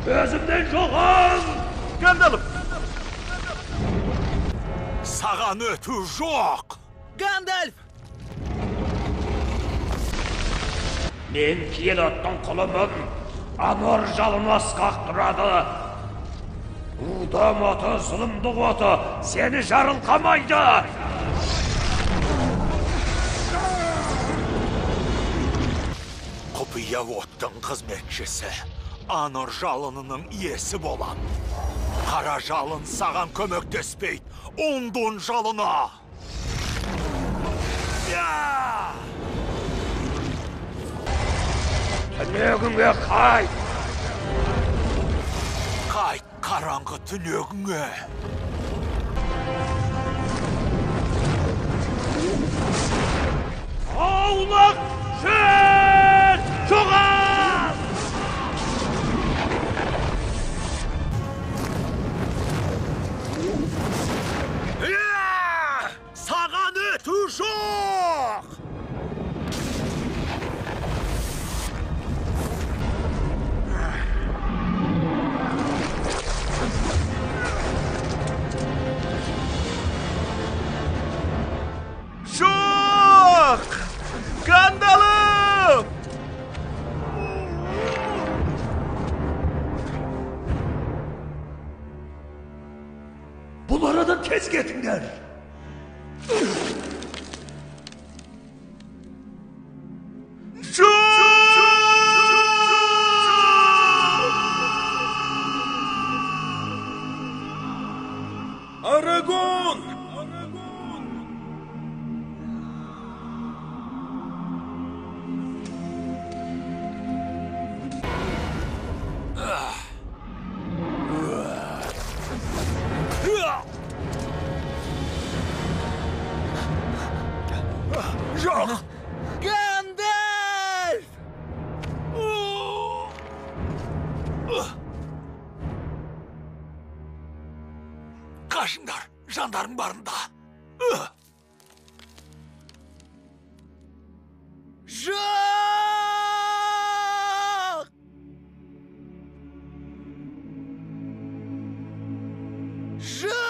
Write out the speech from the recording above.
Көзімнен жоғал! Гандалф! Саған өту жоқ! Гандальф! Мен Келоттың құлымын, Анор жалыны асқақ тұрады. Удам оты, зұлымдық оты сені жарылқамайды. Құпия оттың қызметшісі, Анор жалынының иесі болам. Қара жалын саған көмектеспейді, Ундун жалыны. Түнегіңе қайт! Қайт қараңғы түнегіңе! Аулақ жүр! Жоғал! Саған өту жоқ! Жоқ! Гандалф! Бұл арадан тез кетіңдер! Арагон! Жоқ! Гандальф! Қашыңдар, жандарың барында. Жоқ! Жоқ!